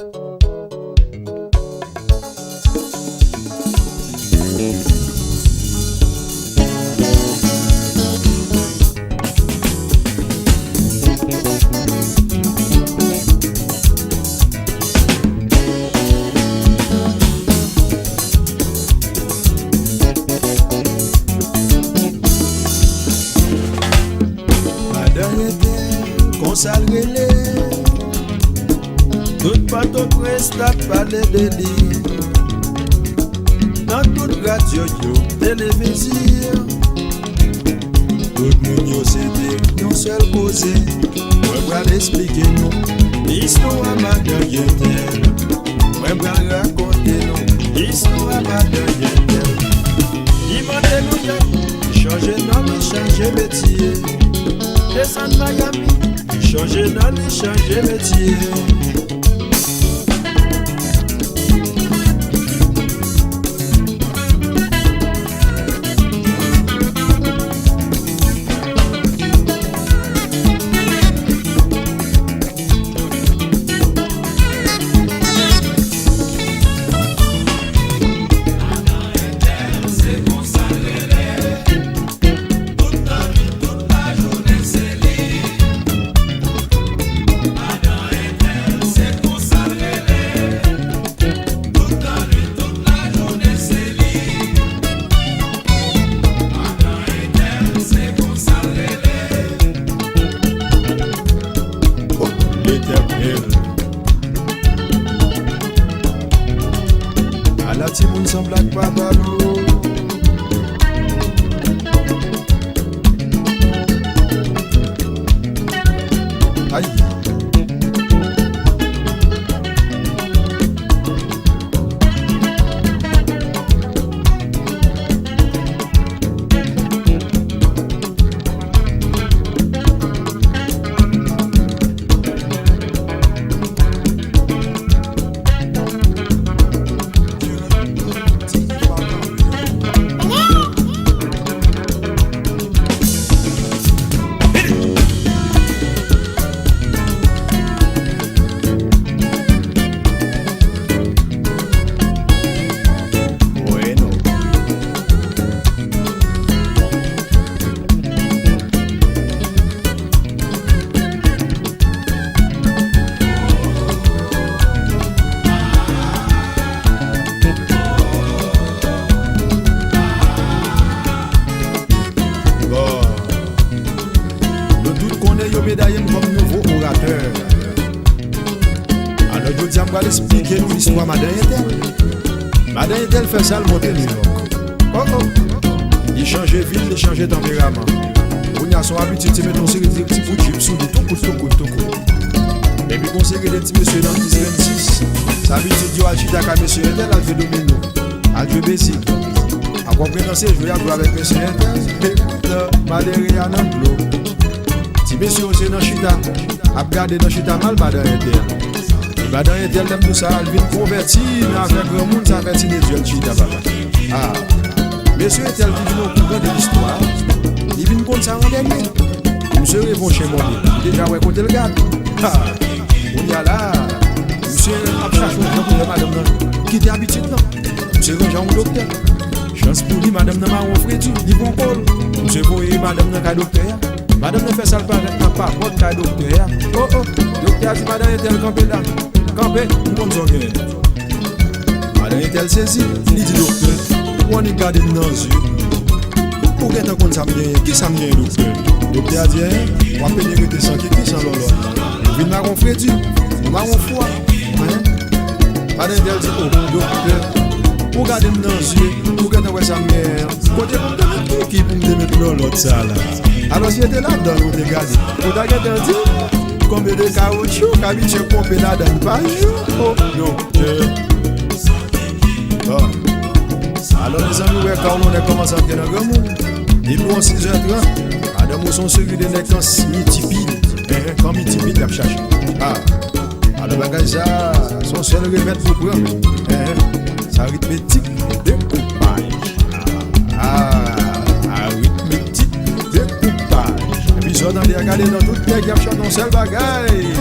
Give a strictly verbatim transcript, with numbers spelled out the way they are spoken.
Madan Entèl, konsa l rele. Tout Pòtoprens t ap pale de li. Nan tout radyo yo, televizyon, tout moun yo se te yon sèl koze. Mwen pral esplike nou istwa Madan Entèl. Mwen pral rakonte nou istwa Madan Entèl. Li monte Nouyòk, li chanje non, li chanje metye. Desann Miami, li chanje non, li chanje metye. Letènèl. Ala timoun sanble ak papa nou. Ay. Bon. Nou tout konnen yo medaye m kòm nouvo oratè. Alò, jodi a, m pral esplike nou istwa Madan Entèl. Madan Entèl fè sa, l monte Nouyòk. Oh, oh. Li chanje vil, li chanje tanperaman. Kounye a, se yon abitid, se mete yon seri de ti bout jip sou li, tou kout, tou kout, tou kout. Epi, gon seri de ti mesye nan dis vennsis, se abitid yo al chita kay mesye Entèl, al jwe domino, al jwe bezik. Apre w ap rinanse, jwe ap jwe avèk mesye Entèl. Epi, malere a nan dlo. Ti mesye yo se nan chita, ap gade nan chita mal Madan Entèl. Madan Entèl, lè m di w sa, l vin konvèti nan afè granmoun, sa fè ti Nedyèl chita, papa. Ah. Mesye Entèl ki vin okouran de listwa a, li vin konn sa an dènye. Misye reve yon chen mòde, li deja wè kote l gade. Ha! Kounye a la, misye ap chache yon jan pou fè madanm nan kite abitid lan. Misye ranje a yon doktè. Chans pou li, madanm nan mawon fredi, li pran kò l. Misye voye madanm nan kay doktè a. Madanm nan fè sa l parèt nan papòt kay doktè a. Oh, oh, doktè a di, "Madan Entèl, kanpe la. Kanpe, m konn sa w genyen." Madan Entèl sezi, li di, "Doktè, ou annik gade m nan zye. Ou gentan konn sa m genyen. Ki sa m genyen, doktè?" Doktè a di, "Hein, w ap pede rete san kiki, san lòlò. Ou vin mawon fredi, ou mawon fwa. Hein?" Madan Entèl di, "Oh, doktè, ou gade m nan zye, ou gentan wè sa m genyen an. Kote pou m te met kiki pou m te met lòlòt sa la?" Alò, si se te ladan l ou te gade, ou ta gentan di, "Konbyen de kawotchou k abitye ponpe ladan l pa jou?" Oh, doktè. Bon. Alò, mezanmi, ou wè, ka w lonnè kòmanse antre nan granmoun. Depi yon sizè trant, madanm ou se yon seri de nèg kan mi tipid. Hein, kan mi tipid, y ap chache. Ah. Alò, bagay sa, se yon sèl remèd pou pran. Hein, sa aritmetik dekoupaj. Ah, aritmetik dekoupaj. Epi sa w tande a, gade nan tout nèg y ap chante yon sèl bagay.